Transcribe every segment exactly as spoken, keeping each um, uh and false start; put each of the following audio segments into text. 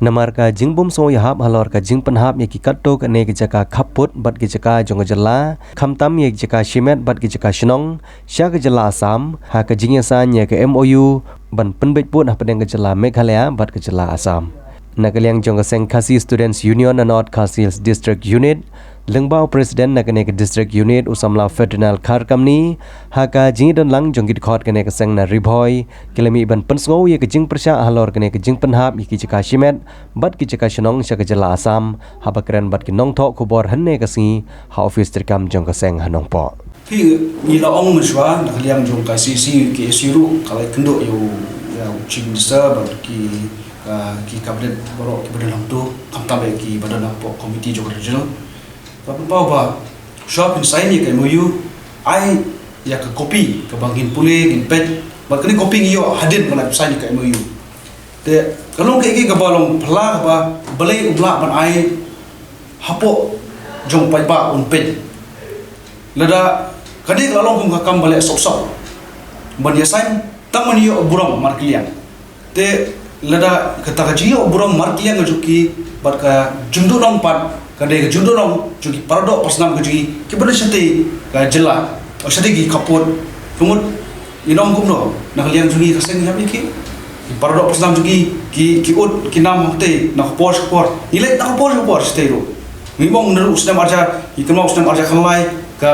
Namar ka jingbym sngew ïahap halor ka jingpynhap ïa ki katto katne ki jaka khappud bad ki jaka jong ka jylla, khamtam ïa ki jaka shimet bad ki jaka shnong sha ka jylla Assam, ha ka jingïasain ïa ka M O U ban pynbeit pud hapdeng ka jylla Meghalaya bad ka jylla Assam. Na ka liang jong ka seng Khasi Students Union na North Khasi Hills District Unit, lyngba u President na kane ka District Unit u samla Ferdinand Kharkamni, ha ka jingdon lang jong ki dkhot kane ka seng na Ri Bhoi, ki la mih ban pynsngew ïa ka jingpyrshah halor kane ka jingpynhap ïa ki jaka shimet bad ki jaka shnong sha ka jylla Assam, haba kren bad ki nongthoh khubor hynne ka sngi ha office treikam jong ka seng ha Nongpoh. Phi, ngi la ong mynshuwa na ka liang jong ka C C, ka S U ruh ka la ïakynduh ïa u, ïa u Chief Minister bad ki, ah, ki cabinet baroh kiba don hangto, khamtam ïa kiba don hapoh committee jong ka regional. Ka pynpaw ba shuwa phin sign ïa ka M O U, ai ïa ka copy kaba ngin pule, ngin peit, bad kane copy ngi ïoh hadien ba la phin sign ïa ka M O U. Te ka long kaei kaei kaba long phylla kaba balei um lah ban ai hapoh jong paidbah un peit. Lada kane ka la long kum ka kam ba leh sop sop ban ïasain tang ban ïoh burom markylliang. Te lada kata ka jingïoh burom markylliang ka jong ki bad ka jingduhnong pat ka dei ka jingduhnong jong ki paradoh parsnam ka jong ki kiba don shatei ka jylla, o shatei ki khappud. Ka mut ngi ong kumno, na ka liang jong ngi ka seng ngi hap ïa ki, ki paradoh parsnam jong ki, ki, ki ud ki nam hangtei na ka por sha ka por. Ngi leit na ka por sha ka por shatei ruh. Ngi ong naduh u snem arhajar, ngi kynmaw u snem arhajar khatlai ka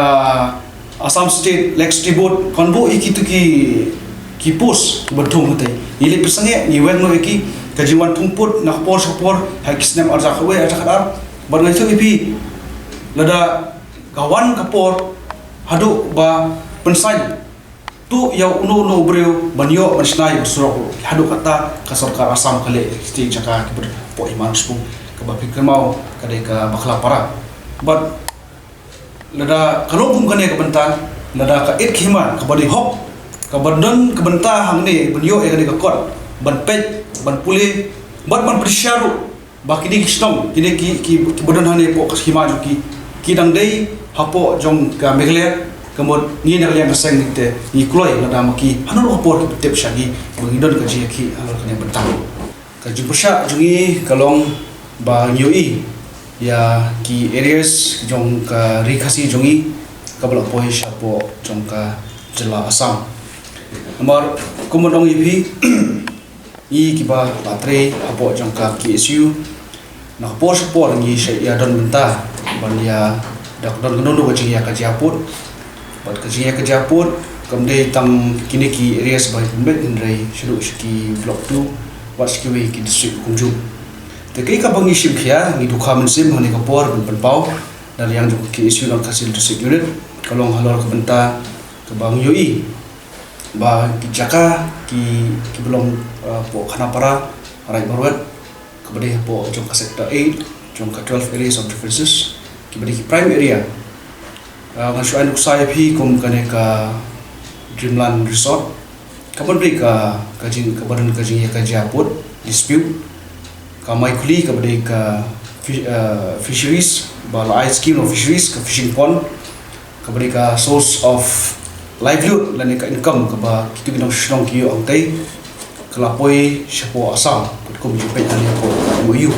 Assam State Electricity Board kan buh ïa kito ki, ki post kiba thung hangtei. Ngi leit pynsangeh, ngi weng noh ïa ki, ka jingwan thung pud na ka por sha ka por ha ki snem arhajar khatwei, arhajar khatar. Bad nga ïathuh ïa phi, lada ka wan ka por haduh ba pynsain tuh ïa uno uno u briew ban ïoh ban shna ïa ka surok ruh. Haduh katta ka sorkar Assam ka leh shatei jaka kiba don hapoh Hima Nongshpung, kaba phi kynmaw ka dei ka Bakla Para. Bad lada ka long kum kane ka bynta, lada ka eit ka hima kaba dei hok, kaba don ka bynta hangne ban ïoh ïa kane ka kot, ban peit, ban pule, bad ban pyrshah ruh ba kine ki shnong, kine ki, ki, kiba don hangne hapoh ka hima jong ki, ki dang dei hapoh jong ka Meghalaya. Ka mut ngi na ka liang ka seng ngi te ngi kloi lada ma ki hano ruh ka por ki pyntip sha ngi ba ngi don ka jingïakhih halor kane ka bynta. Ka jingpyrshah jong ngi ka long ba ngi ïohi ïa ki areas jong ka Ri Khasi jong ngi kaba la poi shapoh jong ka jylla Assam. Namar kumba ong ïa phi, ngi kiba la trei hapoh jong ka K S U, na ka por sha ka por ngi shait ïa don bynta ban ïa da ka don kano kano ka jingïakajia pud. Bad ka jingïakajia pud kam dei tang kine ki areas ba ngi pynbeit, hynrei shaduh sha ki Block two bad sha kiwei ki district kumjuh. Te kaei kaba ngi shim khia, ngi dukha mynsiem ha kane ka por ban pynpaw na liang jong ka K S U North Khasi Hills District Unit, ka long halor ka bynta kaba ngi ïohi ba ki jaka ki, kiba long, uh, hapoh Khanapara, Raid Marwet, kaba dei hapoh jong ka Sector eight, jong ka twelve Areas of Differences, kiba dei ki prime area. Uh, ngan shu ai nuksa ïa phi kum kane ka Dreamland Resort, kaba dei ka, ka jing, kaba don ka jingïakajia pud, dispute. Ka Maikhuli, kaba dei ka fi-, uh, fisheries, ba la ai scheme of fisheries, ka fishing pond, kaba dei ka source of livelihood lane ka income kaba kito ki nongshong shnong ki ïoh hangtei, ka la poi shapoh Assam, katkum jingpeit hangne hapoh M O U.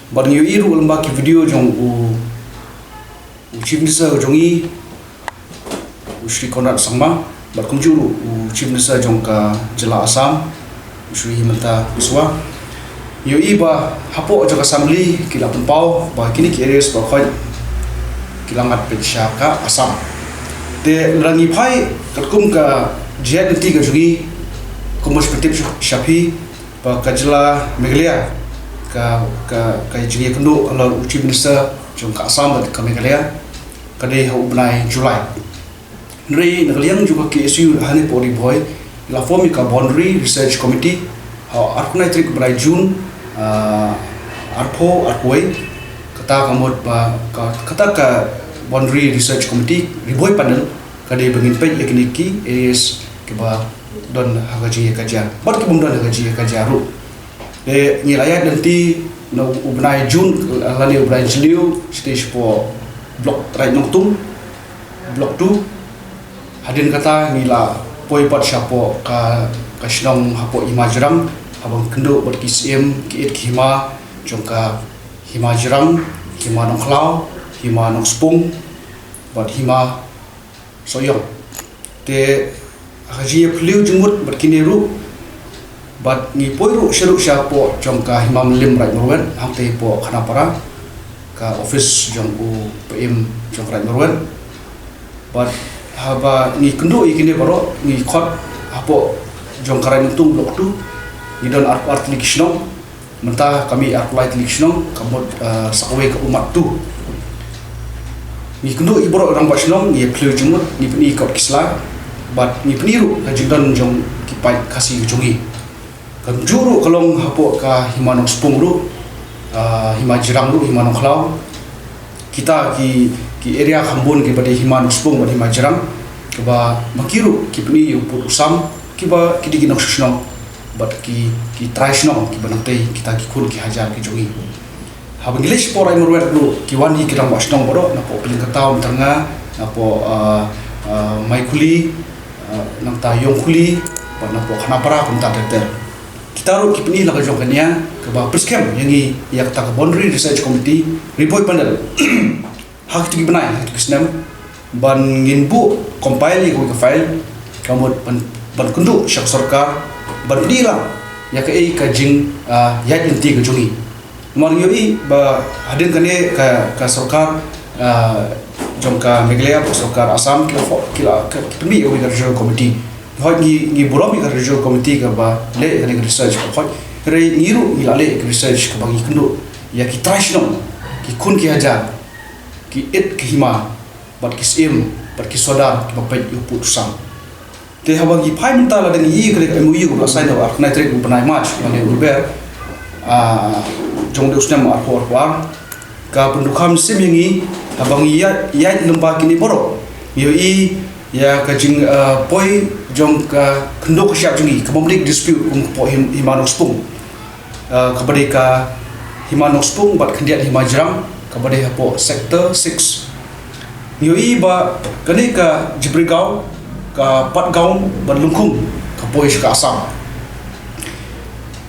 Bad ngi ïohi ruh lyngba ki video jong u, u Chief Minister jong ngi, u Shri Conrad Sangma, bad kumjuh ruh u Chief Minister jong ka jylla Assam, u Shri Himanta Biswa. Ngi ïohi ba hapoh jong ka assembly ki la pynpaw ba kine ki areas ba khot ki la ngat peit sha ka Assam. Te lada ngi phai katkum ka jingïaid lynti ka jong ngi, kumba shu pyntip sha, sha phi, ba ka jylla Meghalaya, ka, ka, ka jingïakynduh halor u Chief Minister jong ka Assam bad ka Meghalaya ka dei ha u bnai July. Hynrei na ka liang jong ka K S U hangne hapoh Ri Bhoi, la form ïa ka Boundary Research Committee ha arphew khyndai tarik bnai June, ah, arphew arphew wei. Kata ka mut ba ka, kata ka Boundary Research Committee, Ri Bhoi Panel, ka dei ba ngin peit ïa kine ki areas kiba don ha ka jingïakajia bad ki bym don ha ka jingïakajia ruh. Te ngi la ïaid lynti na u bnai June lane u bnai Jylliew, shatei shapoh Block Raid Nongtung, Block two. Hadien kata ngi la poi pat shapoh ka, ka shnong hapoh Imajrang, Haba ngi kynduh bad ki Syiem, ki ïeit ki hima jong ka Hima Jyrang, Hima Nongkhlaw, Hima Nongspung bad Hima Sohiong. Te ha ka jingïaphylliew jingmut bad kine ruh, bad ngi poi ruh sha ruh shapoh jong ka Hima Mylliem Raid Mawryngkneng, hangtei hapoh Khanapara, ka office jong u Paiem jong ka Raid Mawryngkneng. Bad haba ngi kynduh ïa kine baroh, ngi khot hapoh jong ka Raid Nongtung Block two, ngi don arphew ar tylli ki shnong. Mynta ka mih arphew lai tylli ki shnong, ka mut, ah, sa kawei ka ummat tu. Ngi kynduh ïa baroh rangbah shnong, ngi ïaphylliew jingmut, ngi pyni kot ki sla, bad ngi pyni ruh ka jingdon jong ki paid Khasi ka jong ngi. Kumjuh ruh ka long hapoh ka Hima Nongspung ruh, ah, Hima Jyrang ruh, Hima Nongkhlaw. Kita ki, ki area kham bun kiba dei Hima Nongspung bad Hima Jyrang, kiba ma ki ruh ki pyni ïa u pud u sam, kiba ki dei ki nongshong shnong bad ki, ki trai shnong kiba nangtei, kita ki khun ki hajar ki jong ngi. Haba ngi leit shapoh Raid Mawryngkneng ruh, ki wan hi ki rangbah shnong baroh, napoh Pylliang Kataw, Umtyrnga, napoh, ah, ah, Maikhuli, ah, nangta Ïongkhuli, bad napoh Khanapara kumta ter ter. Kita ruh ki pyni la ka jong ka nia kaba pynskhem ïa ngi, ïa kata ka Boundary Research Committee, Ri Bhoi Panel. Ha kitu ki bnai, ha kitu ki snem, ban ngin buh compile ïa kawei ka file, ka mut ban, ban kynduh sha ka sorkar, ban pyni lang ïa kaei ka jing, ah, ïaid lynti ka jong ngi. Namar ngi ïohi ba hadien kane ka, ka sorkar, ah, jong ka Meghalaya, ka sorkar Assam, ki la fo-, ki la, ki, ki pynmih ïa kawei ka regional committee. Hooid, ngi, ngi burom ïa ka regional committee kaba leh ïa kane ka research, hooid. Hynrei ngi ruh ngi la leh ïa ka research kaba ngi kynduh ïa ki trai shnong, ki khun ki hajar, ki ïeit ki hima, bad ki Syiem, bad ki sordar kiba peit ïa u pud u sam. Te haba ngi phai mynta, lada ngi ïohi ïa ka M O U kaba la sign ha ka arphew khyndai tarik u bnai March, lane u Lber, ah, jong u snem arphew arphew ar, ka pyndonkam mynsiem ïa ngi, haba ngi ïaid, ïaid lyngba kine baroh, ngi ïohi ïa ka jing, ah, poi jong ka khyndew ka shyiap jong ngi, kaba ym dei ka dispute kum hapoh Him-, Hima Nongspung. Ah, kaba dei ka Hima Nongspung bad khyndiat Hima Jyrang, kaba dei hapoh Sector six. Ngi ïohi ba kane ka Jibrgaon, ka Patgaon bad Lyngkhung ka poi sha ka Assam.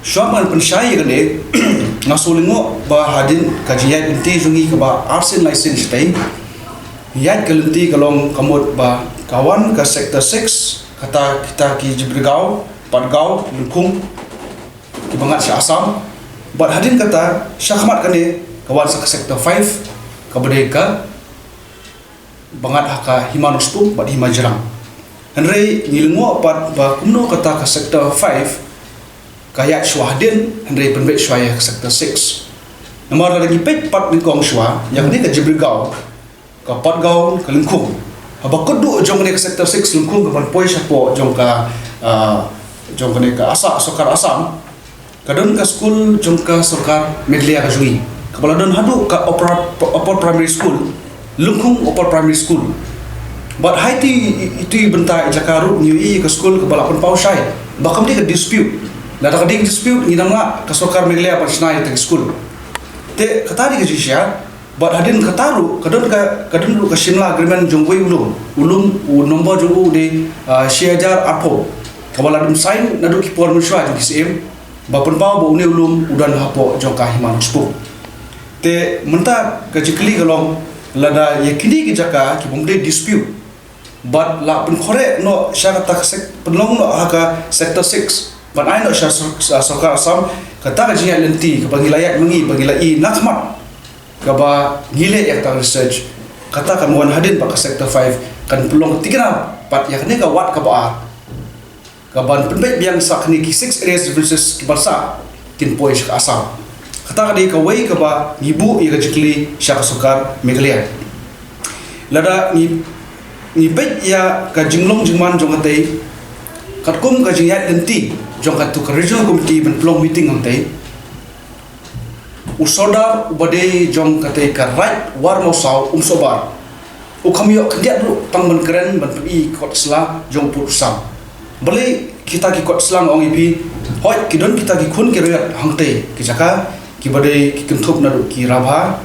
Shuwa ban pynshai ïa kane, nga shu lyngngoh ba hadien ka jingïaid lynti jong ngi kaba arsien laisien shatei, ïaid ka lynti ka long ka mut ba ka wan ka Sector six, kata kita ki Jibrgaon, Patgaon, Lyngkhung, kiba ngat sha Assam. Bad hadien kata, shakhmat kane, ka wan sa ka Sector five, kaba dei kaba ngat ha ka Hima Nongspung bad Hima Jyrang. Hynrei ngi lyngngoh pat ba kumno kata ka Sector five ka ïaid shuwa hadien, hynrei pynbeit shuwa ïa ka Sector six. Namar lada ngi peit pat nyngkong shuwa, ïa kane ka Jibrgaon, ka Patgaon, ka Lyngkhung. Haba kut duh jong kane ka Sector six Lyngkhung kaban poi shapoh jong ka, ah, jong kane ka Assa-, sorkar Assam, ka don ka skul jong ka sorkar Meghalaya ka jong ngi, kaba la don haduh ka Upper, Upper Primary School, Lyngkhung Upper Primary School. Bad ha itu, itu i bynta i jaka ruh ngi ïohi ka skul kaba la pynpaw shai ba kam dei ka dispute. Lada ka dei ka dispute, ngi nang lah ka sorkar Meghalaya ban shna ïa kata ka skul. Te kata dei ka jingshisha. Bad hadien kata ruh, ka don ka, ka don ruh ka Shimla Agreement jong uwei u lum. U lum, u nombor jong u u dei, ah, shi hajar arphew. Kaba la dang sign naduh ki por mynshuwa jong ki Syiem, ba pynpaw ba une u lum u don hapoh jong ka Hima Nongspung. Te mynta ka jingkylli ka long, lada ïa kine ki jaka kiba ym dei dispute, bad la pynkhreh noh sha kata ka sec-, pynlong noh ha ka Sector six, ban ai noh sha sor-, sha sorkar Assam, kata ka jingïaid lynti kaba ngi la ïaid ma ngi, ba ngi la ïohi na khmat, kaba ngi leh ïa kata ka research, kata kan wan hadien pat ka Sector five, kan pynlong thikna pat ïa kane ka wad kaba ar, kaban pynbeit biang sa kine ki six area reservations kiban sah kin poi sha ka Assam. Kata ka dei kawei kaba ngi buh ïa ka jingkylli sha ka sorkar Meghalaya. Lada ngi, ngi peit ïa ka jinglong jingman jong katei, katkum ka jingïaid lynti jong katu ka Regional Committee ban pynlong meeting hangtei, u sordar uba dei jong katei ka Raid War Mawsaw, Umsohbar, u kham ïoh khyndiat ruh tang ban kren ban pyni kot sla jong u pud u sam. Balei kita ki kot sla, nga ong ïa phi, hooid ki don kita ki khun ki riat hangtei ki jaka, kiba dei ki kynthup naduh ki Rabha,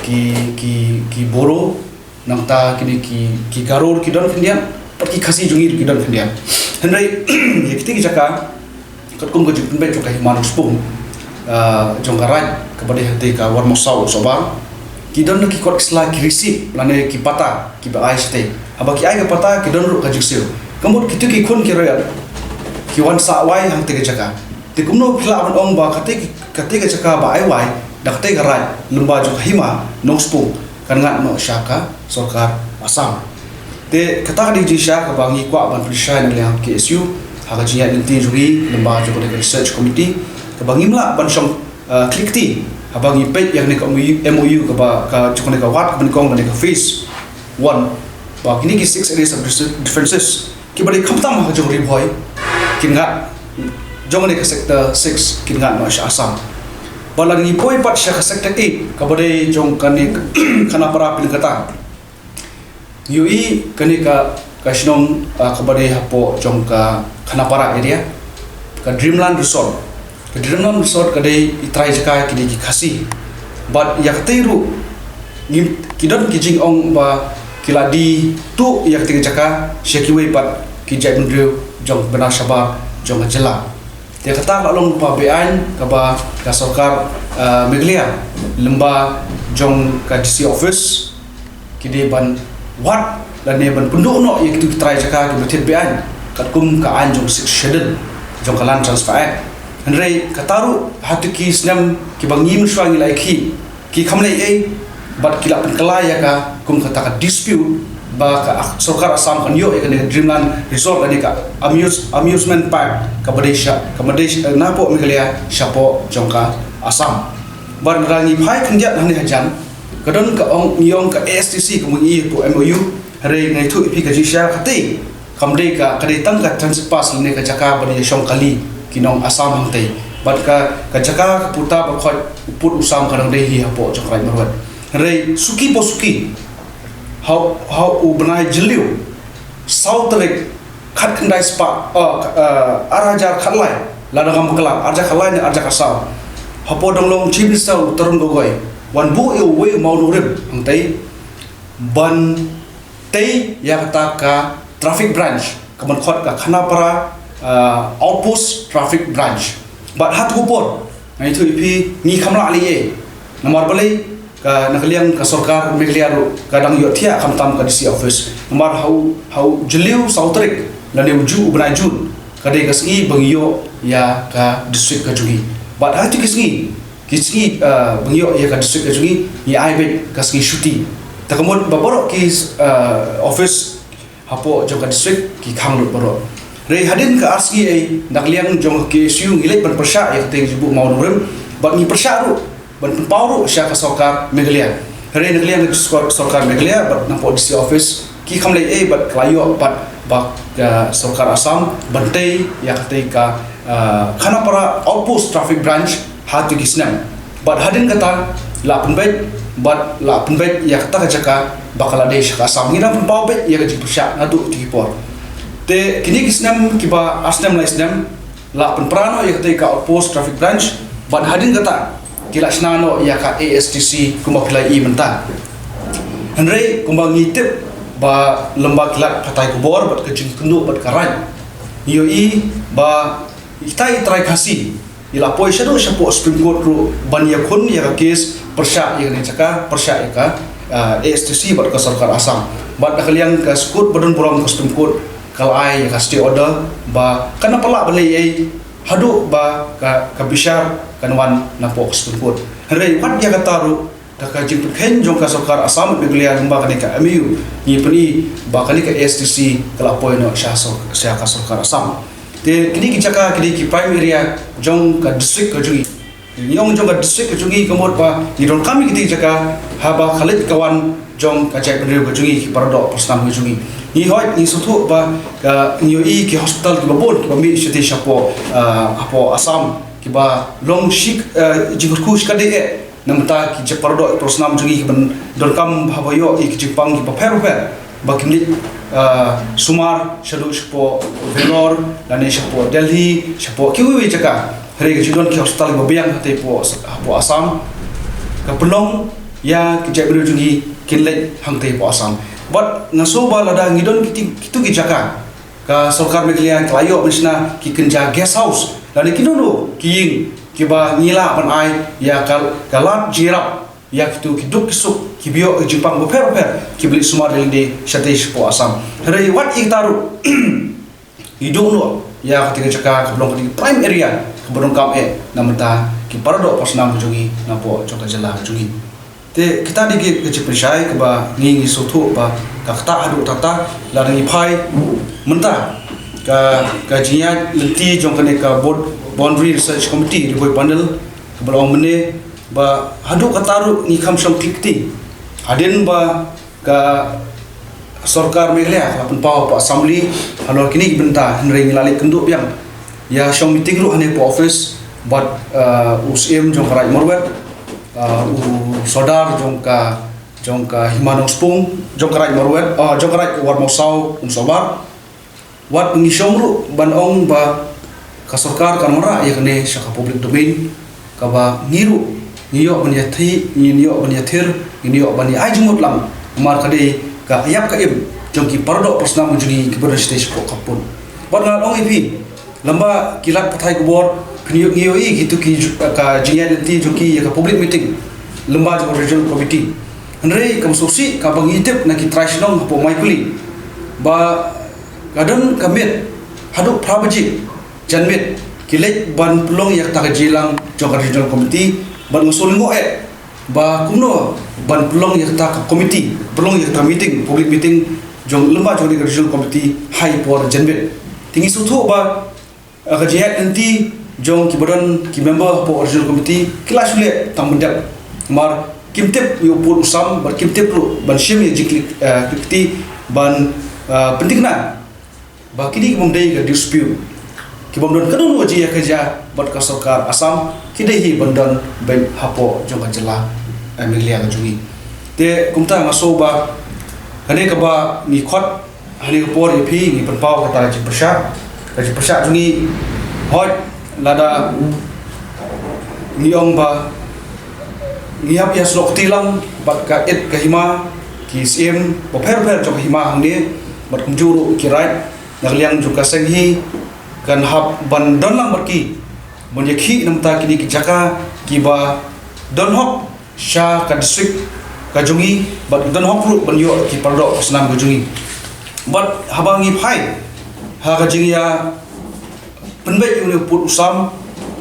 ki, ki, ki Boro, nangta kine ki, ki Garo ki don khyndiat, pat ki Khasi jong ngi ki don khyndiat. Hynrei ïa kitei ki jaka, Kum ka jingpynbeit jong ka hima nongspung, ah, jong ka raid kaba dei hangtei ka Wanmaw Sohbar, ki don ki kot ki sla, ki receipt lane ki pata kiba ai shatei. Haba ki ai ka pata, ki don ruh ka jingsiew. Ka mut kito ki khun ki raiot ki wan sah wai hangtei ka jaka. Te kumno phi lah ban ong ba katei, katei ka jaka ba ai wai da katei ka raid lyngba jong ka hima nongspung kan ngat noh sha ka sorkar Assam? Te kata ka dei ka jingshisha kaba ngi kwah ban pynshai na liang K S U ha ka jingïaid lynti jong ngi lyngba jong ka research committee, kaba ngim lah ban shong, uh, khlieh kti haba ngi peit ïa kane ka M O U, M O U kaba ka jong kane ka wad kaba nyngkong, kane ka phase one, ba kine ki six areas of differences kiba dei khamtam ha ka jong Ri Bhoi kin ngat, jong kane ka sector six kin ngat noh sha Assam. Ba lada ngi poi pat sha ka sector eight kaba dei jong kane ka Khanapara Pynlengkata, ngi ïohi kane ka, ka shnong, ah, kaba dei hapoh jong ka Khanapara area, ka Dreamland Resort. Ka Dreamland Resort ka dei i trai jaka ki dei ki Khasi. Bad ïa katei ruh ngim, ki don ki jingong ba ki la die tuh ïa katei ka jaka sha kiwei pat ki jaitbynriew jong ka bynta shabar jong ka jylla. Te kata ka la long kaba beaiñ kaba ka sorkar, ah, Meghalaya lyngba jong ka D C office ki dei ban wad lane ban pynduh noh ïa kito ki trai jaka kiba thied beaiñ katkum ka aiñ jong Sixth Schedule jong ka Land Transfer Act. Hynrei kata ruh ha kito ki snem kiba ngi mynshuwa ngi la ïakhih, ki kham leh ei bad ki la pynkylla ïa ka kum kata ka dispute ba ka sorkar Assam kan ïoh ïa kane ka Dreamland Resort lane ka amuse-, amusement park kaba dei sha, kaba dei sha, eh, napoh Meghalaya shapoh jong ka Assam. Bad lada ngi phai khyndiat hangne hajan, ka don ka ong, ngi ong ka A S T C, ka mut ngi ïa ka M O U, hynrei nga ïathuh ïa phi ka jingshisha katei kam dei ka, ka dei tang ka transit pass lane ka jaka ban ïa shong kali ki nong Assam hangtei. Bad ka, ka jaka ka puta ba khot u pud u sam ka dang dei hi hapoh jong ka Raid Marwet. Hynrei suki pa suki, ha u, ha u bnai Jylliew, saw tarik, khatkhyndai spah, uh, ka, uh, ar hajar khatlai, lada ngam bakla, ar hajar khatlai ne ar hajar khatsaw, hapoh dang long Chief Minister u Tarun Gogoi wan buh ïa uwei u mawnongrim hangtei ban tei ïa kata ka traffic branch, ka ban khot ka Khanapara, uh, Outpost Traffic Branch. Bad ha tu por, nga ïathuh ïa phi, ngi kham lah leh ei. Namar balei? Ka, na ka liang ka sorkar Meghalaya ruh ka dang ïohthiah khamtam ka D C office. Namar ha u, ha u Jylliew saw tarik lane u juh u bnai June, ka dei ka sngi ba ngi ïoh ïa ka district ka jong ngi. Bad ha kito ki sngi, ki sngi, uh, ba ngi ïoh ïa ka district ka jong ngi, ngi ai beit ka sngi shuti. Te ka mut ba baroh ki, uh, office hapoh jong ka district ki khang lut baroh. Hynrei hadien ka ar sngi ei, na ka liang jong ka K S U ngi leit ban pyrshah ïa katei ka jingbuh mawnongrim, bad ngi pyrshah ruh ban pynpaw ruh sha ka sorkar Meghalaya. Hynrei na ka liang ka sor-, sorkar Meghalaya bad napoh D C office ki kham leh ei bad ka la ïoh bad ba ka sorkar Assam ban tei ïa katei ka, ah, Khanapara Outpost Traffic Branch ha kito ki snem. Bad hadien kata la pynbeit, bad la pynbeit ïa kata ka jaka ba ka la dei sha ka Assam. Ngi dang pynpaw beit ïa ka jingpyrshah naduh kito ki por. Te kine ki snem kiba ar snem lai snem la pynpra noh ïa katei ka Outpost Traffic Branch, bad hadien kata ki la shna noh ïa ka A S T C kumba phi la ïohi mynta. Hynrei kumba ngi tip ba lem bad ki lad pathai khubor bad ka jingkynduh bad ka raid, ngi ïohi ba kita ki trai Khasi ki la poi shaduh shapoh Supreme Court ruh ban ïakhun ïa ka case pyrshah ïa kane ka jaka, pyrshah ïa ka, ah, A S T C bad ka sorkar Assam. Bad na ka liang ka skud ba don burom ka Supreme Court ka la ai ïa ka stay order ba kan ym pat lah ban leh ei haduh ba ka, ka bishar kan wan napoh ka Supreme Court. Hynrei wat ïa kata ruh, da ka jingpynkheiñ jong ka sorkar Assam bad Meghalaya lyngba kane ka M O U, ngi pyni ba kane ka A S T C ka la poi noh sha sor-, sha ka sorkar Assam. Te kine ki jaka ki dei ki prime area jong ka district ka jong ngi. Ngi ong jong ka district ka jong ngi ka mut ba ngi donkam ïa kitei ki jaka haba ka leit ka wan jong ka jaitbynriew ka jong ngi, ki paradoh parasnam ka jong ngi. Ngi hoi, ngi sngewthuh ba ka, ngi ïohi ki hospital kiba bun kiba mih shatei shapoh, ah, hapoh Assam, kiba long shi, ah, jingkyrkhu shikatdei eh. Namar ki jait paradoh parasnam jong ngi kiban donkam haba ïoh ïa ki jingpang kiba pher bapher, ba kim leit, ah, sumar shaduh shapoh Vellore lane shapoh Delhi, shapoh kiwei kiwei jaka. Hynrei ka jingdon ki hospital kiba biang hatei hapoh, hapoh Assam, ka pynlong ïa ki jaitbynriew jong ngi kin leit hangtei hapoh Assam. Bad nga sngew ba lada ngi don kiti, kito ki jaka, ka sorkar Meghalaya ka la ïoh ban shna ki kynja guest house Lane kino kino ki ïing kiba ngi lah ban ai ïa ka, ka lad jingïarap ïa kitu ki duk ki suk kiba ïoh jingpang bapher bapher kiba leit sumar ïa lade shatei shapoh Assam. Hynrei wat ïa kita ruh ngi duh noh ïa kata ka jaka kaba long kata ka prime area kaba donkam eh na bynta ki paradoh parsnam ka jong ngi napoh jong ka jylla ka jong ngi. Te kita dei ki, ka jingpynshai kaba ngi, ngi sngewthuh ba ka ktah haduh katta, lada ngi phai mynta ka, ka jingïaid lynti jong kane ka Board, Boundary Research Committee, Ri Bhoi Panel, kaba la ong mynne ba haduh katta ruh ngi kham shong klik kti. Hadien ba ka sorkar Meghalaya ka la pynpaw hapoh Assembly halor kine ki bynta, hynrei ngi la leit kynduh biang ïa shong meeting ruh hangne hapoh office bad, uh, u Syiem jong ka Raid Mawryngkneng, uh, u Sordar jong ka, jong ka Hima Nongspung, jong ka Raid Mawryngkneng, uh, jong ka Raid War Mawsaw, u Sordar. Wat ngi shong ruh ban ong ba ka sorkar kan wanrah ïa kane sha ka public domain, kaba ngi ruh ngi ïoh ban ïathir, ngi ïoh ban ïathir, ngi ïoh ban ïa ai jingmut lang, namar ka dei ka ïap ka im jong ki paradoh parsnam jong ngi kiba don shatei shapoh ka pud. Bad ngan ong ïa phi, lymba ki lad pathai khubor, phin ïoh, ngi ïohi kitu ki ju-, ka jingïaid lynti jong ki ïa ka public meeting lyngba jong ka Regional Committee. Hynrei kaba sngewsih kaba ngi tip na ki trai shnong hapoh Maipuli ba ka don ka miet haduh phra baje janmiet ki leit ban pynlong ïa kata ka jingïalang jong ka Regional Committee, bad nga sngewlyngngoh eh ba kumno ban pynlong ïa kata ka committee, pynlong ïa kata meeting, public meeting jong, lyngba jong ka Regional Committee ha i por janmiet. Te ngi sngewthuh ba, eh, ka jingïaid lynti jong kiba don ki member hapoh Regional Committee ki la shu leh tang ban dep, namar kim tip ïa u pud u sam bad kim tip ruh ban shim ïa jingklik, eh, klik kti ban, eh, pynthikna ba kine ki bym dei ka dispute, ki bym don kano kano jingïakajia bad ka sorkar Assam, ki dei hi ban don beit hapoh jong ka jylla, eh, Meghalaya ka jong ngi. Te kumta nga sngew ba kane kaba ngi khot hangne ka por ïa phi, ngi pynpaw kata ka jingpyrshah, ka jingpyrshah jong ngi. Hooid, lada ngi ong ba ngi hap ïa snoh kti lang bad ka it ka hima, ki syiem bapher bapher jong ka hima hangne, bad kumjuh ruh ki raid na ka liang jong ka seng hi, kan hap ban don lang bad ki ban ïakhih na bynta kine ki jaka kiba don hok sha ka district ka jong ngi, bad don hok ruh ban ïoh ki paradoh parsnam ka jong ngi. Bad haba ngi phai ha ka jingïa pynbeit ïa une u pud u sam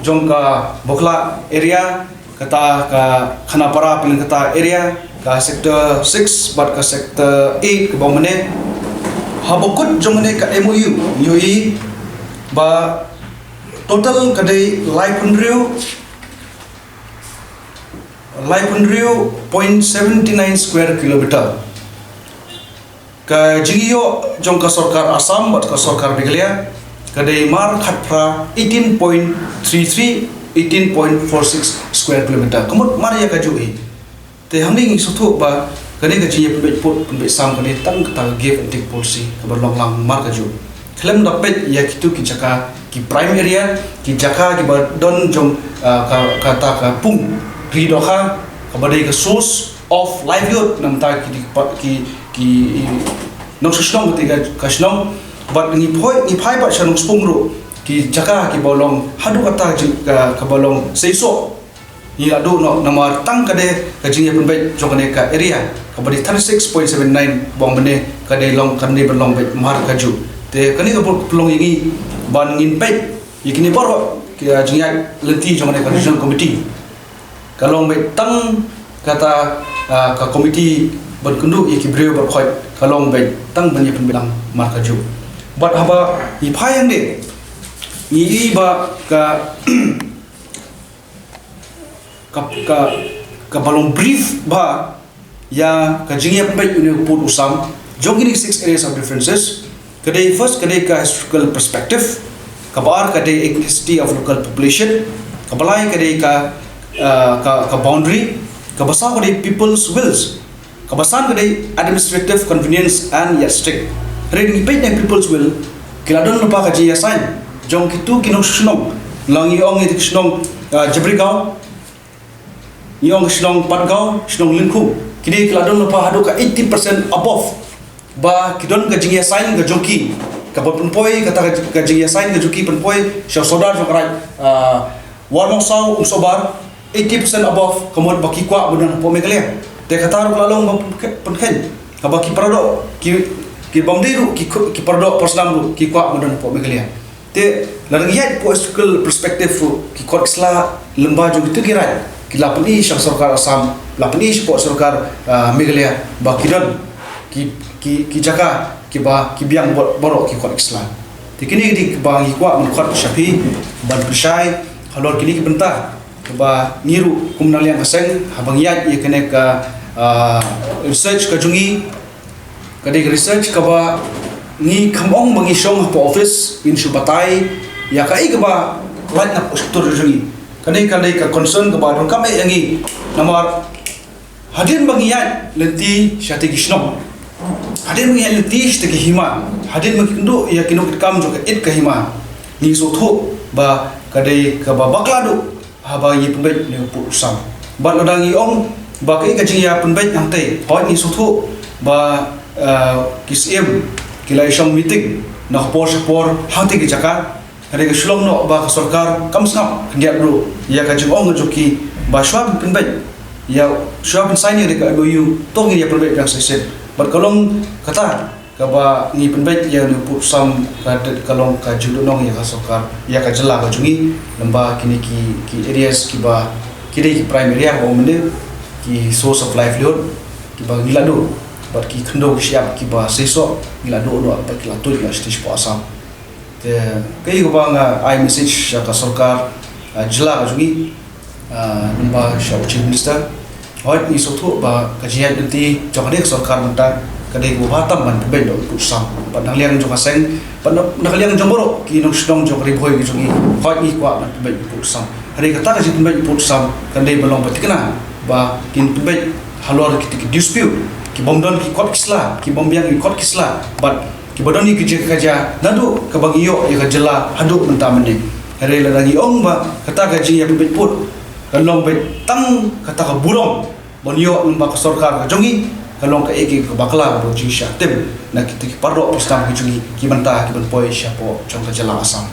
jong ka Bakla area, kata ka Khanapara Pylliang kata area, ka sector six bad ka sector eight kaba ong mynne. Haba kut jong kane ka M O U ngi ïohi ba total ka dei laiphew hynriew, laiphew hynriew point seventy nine square kilometer. Ka jingïoh jong ka sorkar Assam bad ka sorkar Meghalaya ka dei mar khatphra, eighteen point three three, eighteen point four six square kilometer. Ka mut mar ïa kajuh hi. Te hangne ngi sngewthuh ba kane ka jingïapynbeit pud pynbeit sam ka dei tang kata ka give and take policy kaba long lang mar kajuh. Khlem da peit ïa kitu ki jaka ki prime area, ki jaka kiba don jong, ah, ka, kata ka pung ri dohkha, kaba dei ka source of livelihood na bynta ki, ki, ki nongshong shnong, kata ka, ka shnong. Bad ngi phai, ngi phai pat sha Nongspung ruh, ki jaka kiba long haduh kata jing, ka, kaba long seisoh. Ngi la duh noh namar tang ka dei ka jingïapynbeit jong kane ka area kaba dei thirty six point seven nine, ba ong mynne ka dei long, kan dei ban long beit mar kajuh. Te kane ka pynlong ïa ngi ban ngin peit ïa kine baroh ki, ah, jingïaid lynti jong kane ka regional committee. Ka long beit tang kata, ah, ka committee ban kynduh ïa ki briew baroh khoit, ka long beit tang ban ïapynbeit lang mar kajuh. Bad haba ngi phai hangne ngi ïohi ba ka ka, ka, kaba long brief bha ïa ka jingïapynbeit une u pud u sam jong kine six areas of differences. Ka dei first, ka dei ka historical perspective. Kaba ar, ka dei ethnicity of local population. Kaba lai, ka dei ka, ah, ka, ka boundary. Kaba saw, ka dei people's wills. Kaba san, ka dei administrative convenience and yardstick. Hynrei ngi peit na people's will, ki la don lypa ka jingïasain jong kitu ki nongshong shnong. Lada ngi ong ïa ki shnong, ah, Jabrigao, ngi ong shnong Patgao, shnong Lyngkhung. Kine ki la don lypa haduh ka eighty percent above ba ki don ka jingïasain ka jong ki Ka ban pynpoi kata ka, ka jingïasain ka jong ki pynpoi sha u sordar jong ka raid, ah, War Mawsaw Umsohbar, eighty percent above ka mut ba ki kwah ban don hapoh Meghalaya. Te kata ruh ka la long ba pynkheiñ, pynkheiñ kaba ki paradoh, ki, ki bym dei ruh, ki, ki paradoh para snam ruh ki kwah ban don hapoh Meghalaya. Te lada ngi ïaid hapoh historical perspective ruh, ki kot ki sla lyngba jong kito ki raid ki la pyni sha sorkar Assam, la pyni shapoh sorkar, ah, Meghalaya ba ki don ki, ki, ki jaka kiba ki biang ba-, baroh ki kot ki sla. Te kine ki dei kiba ngi kwah ban khot sha phi ban pynshai halor kine ki bynta kiba ngi ruh kum na liang ka seng, haba ngi ïaid ïa kane ka, ah, research ka jong ngi, ka dei ka research kaba ngi, kam ong ba ngi shong hapoh office ngin shu batai ïa kaei kaba lait na poh sector jong ngi. Kane ka dei ka concern kaba donkam eh ïa ngi. Namar hadien ba ngi ïaid lynti sha kito ki shnong, hadien ba ngi ïaid lynti sha kito ki hima, hadien ba ngi kynduh ïa ki nongkitkam jong ka ïit ka hima, ngi sngewthuh ba ka dei kaba bakla duh haba ngi pynbeit ïa u pud u sam. Bad lada ngi ong ba kaei ka jingïapynbeit hangtei, hooid ngi sngewthuh ba, eh, ki syiem ki la ïashong meeting na ka por sha por hangtei ki jaka. Hynrei ka shu long noh ba ka sorkar kam sngap khyndiat ruh ïa ka jingong jong ki ba shuwa ban pynbeit, ïa shuwa ban sign ïa ka M O U to ngin ïapynbeit biang shisien. Bad ka long kata kaba ngi pynbeit ïa une u pud u sam, ka dei, ka long ka jingduhnong ïa ka sorkar, ïa ka jylla ka jong ngi, lyngba kine ki, ki areas kiba ki dei ki prime area kaba ong mynne, ki source of livelihood kiba ngi la duh, bad ki khyndew ki shyiap kiba seisoh ngi la duh noh bad ki la tuid noh shatei shapoh Assam. Te kaei kaba nga ai message sha ka sorkar, ah, jylla ka jong ngi, ah, lyngba sha u Chief Minister. Hooid ngi sngewthuh ba ka jingïaid lynti jong kane ka sorkar mynta ka dei kaba bha tam ban pynbeit ïa u pud u sam. Bad na ka liang jong ka seng, bad na, na ka liang jong baroh ki nongshnong jong ka Ri Bhoi ka jong ngi, hooid ngi kwah ban pynbeit ïa u pud u sam. Hynrei kata ka jingpynbeit ïa u pud u sam kan dei ban long ba thikna ba kin pynbeit halor kito ki dispute, ki bym don ki kot ki sla, ki bym biang ki kot ki sla, bad kiba don ïa ki jingkajia naduh kaba ngi ïoh ïa ka jylla haduh mynta mynne. Hynrei lada ngi ong ba kata ka jingïapynbeit pud kan long beit tang kata ka burom ban ïoh lyngba ka sorkar ka jong ngi, ka long kaei kaei kaba bakla kaba jingshah tim na kito ki paradoh para snam ki jong ngi, ki bynta kiban poi shapoh jong ka jylla Assam.